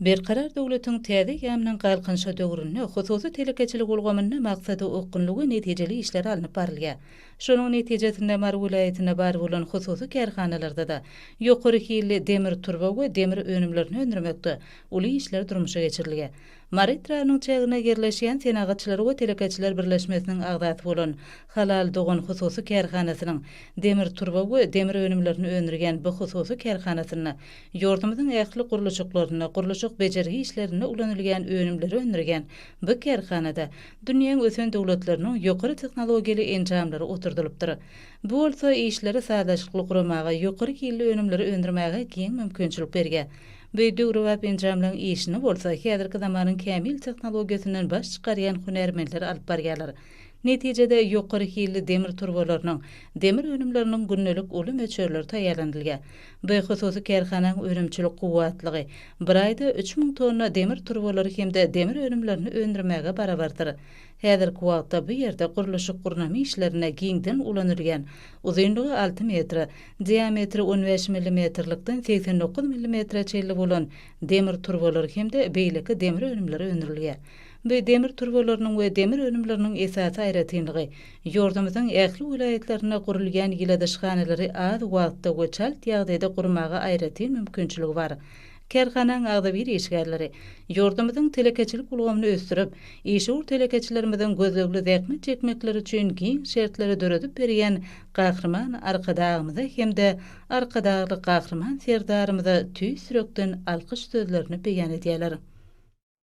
Berkarar döwletiň täze eýýamynyň Galkynyşy döwründe hususy telekeçilik ulgamynda maksada okgunly we netijeli işler alnyp barylýar. Şonuň netijesinde Mary welaýatynda bar bolan hususy kärhanalarda-da ýokary hilli demir turba we demir önümlerini öndürmekde uly işler durmuşa geçirilýär. Mary etrabynyň çäginde ýerleşýän Senagatçylar we telekeçiler birleşmesiniň agzasy bolan Halal dogan hususy kärhanasynyň demir turba we demir önümlerini öndürýän bu hususy kärhanasynda Ýurdumyzyň ähli gurluşyklarynda, gurluşyk-bejergi işlerinde ulanylýan önümleri öndürýän bu kärhanada dünýäň ösen döwletleriniň ýokary tehnologiýaly enjamlary oturdylypdyr. Bu bolsa işleri sazlaşykly guramaga, ýokary hilli önümleri öndürmäge giň mümkinçilik berýär. Bu döwrebap enjamlaryň işini bolsa häzirki zamanyň kämil tehnologiýasyndan baş çykarýan hünärmenler alyp barýarlar. Netijede, ýokary hilli demir turbalarynyň, demir önümleriniň gündelik uly möçberleri taýýarlanylýar. Bu hususy kärhanaň önümçilik kuwwatlygy bir aýda 3000 tonna demir turbalary hem-de demir önümlerini öndürmäge barabardyr. Häzirki wagtda bu ýerde gurluşyk-gurnama işlerinde giňden ulanylýan, uzynlygy alty metre, diametri on bäş millimetrlikden 89 millimetre çenli bolan demir turbalary hem-de beýleki demir önümleri öndürilýär. Bu demir turbalarynyň we demir önümleriniň esasy aýratynlygy, ýurdumyzyň ähli welaýatlarynda gurulýan ýyladyşhanalary az wagtda we çalt ýagdaýda gurmaga aýratyn mümkinçiligi bar. Kärhanaň agzybir işgärleri ýurdumyzyň telekeçilik ulgamyny ösdürip, işewür telekeçilerimiziň gözlegli zähmet çekmekleri üçin giň şertleri döredip berýän Gahryman Arkadagymyza hem-de Arkadagly Gahryman Serdarymyza tüýs ýürekden alkyş sözlerini beýan edýärler.